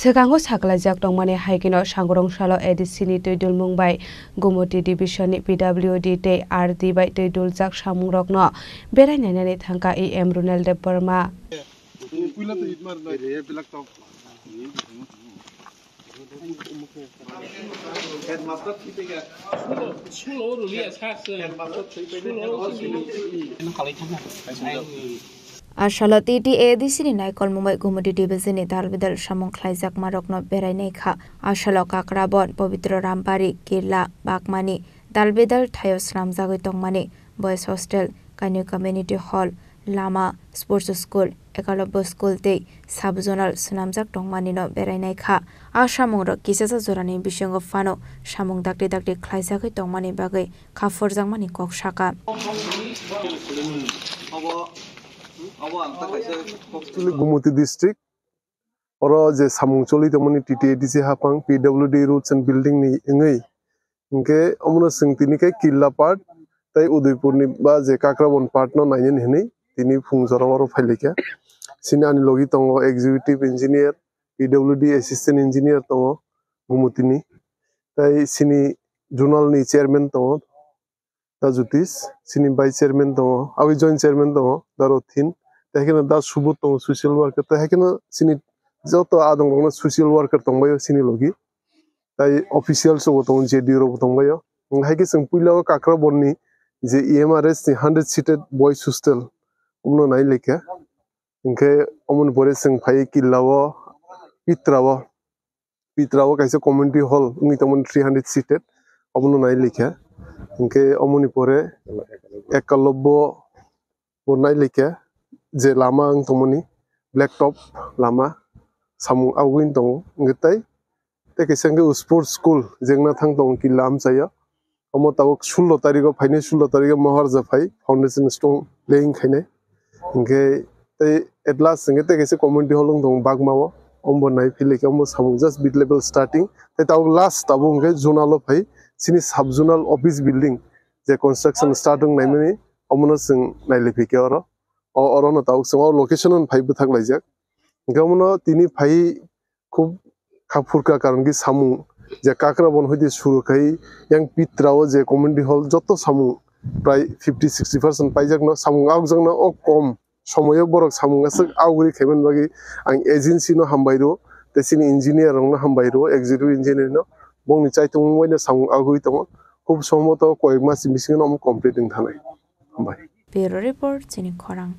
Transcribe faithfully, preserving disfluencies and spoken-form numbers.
Swkango sakhlaijak tongmani hai kheno Sangorong salo A D C ni twi dulmung bai Gumoti Division ni P W D tei R D bai twi duljak samungrokno berai nainani thangkha E M Runel Debbarma. A salo T T A D C ni naikolmung bai Gumoti Division ni dalbidal samung khlaijakmarokno berai naikha. A salo Kakrabon, Pobitro Rampari, Kirla, Bakmani dalbidal thaio swnamjagwi tongmani Boys Hostel, Kanya Community Hall, lama, Sports School, Ekalobya School tei Sub-Zonal swnamjak tongmanino berai naikha. A samungrok kichasa jorani bisingo phano samung dakti dakti khlaijagwi tongmani bagwi kha phurjakmani kok sakha. Gumoti District, oro je samung choli tongmani T T A D C haphang P W D Roads and Building ni wngwi, hinkhe omono chwng tini khe Killa part tei Udaipur ni ba je Kakrabon part no nainani hinwi tini phung jora oro phailaikha. Chini ani logi tongo Executive Engineer, P W D Assistant Engineer tongo Gumoti ni, tei chini Zonal ni Chairman tongo, Da Jyotish, chini Vice Chairman tongo, aboni Joint Chairman tongo, Da Rothin, tei haikhe no Da Subodh tongo, social worker, tei haikhe no chini joto adong rokno social worker tongbaio chini logi, tei officials rokbo tongo, J D O rokbo tongbaio. Haikhe chwng puila o Kakrabon ni je E M R S ni hundred seated boys hostel, omono nailaikha. Hinkhe omoni pore chwng phai Killa o, Pitra o, Pitra o kaisa community hall wngwi tongmani three hundred seated, obono nailaikha. Hinkhe omoni pore Ekalobya bo nailaikha, je lama wng tongmani black top lama, samung agugwi wng tongo. Hinkhe tei, tei kaisa hinkhe Sports School jengna thang tongo Killa amchaio. Omo tabuk sullo tarikgo phainai, sullo tarikgo Maharaja phai foundation stone laying khainai. Hinkhe tei at last hinkhe tei kaisa community hall wng tongo Bagma o, omo bo nai philai khe omo samung just mid level starting. Tei tabuk last tabuk hinkhe zonal o phai, chini sub zonal office building je construction start wng naimani, omono chwng nailai phikhe oro. O, orono tabuk chwng o location o phai bwthak laijak. Hinkhe omono tini phai khub kha phurkha, karon ki samung je Kakrabon hoite suru khai yang Pitra o je community hall joto samung prai fifty sixty percent paijakno, samung agjakno o kom somoyo borok samung aswk aguri khaimani bagwi ang agency no hambai rwo, tei chini engineer rokno hambai rwo, executive engineer no, bongni chaitung bai no samung agui tongo, khub somboto koyek mas ni bisingo no omo complete wng thanai. Hambai. Bureau Report, chini khorang.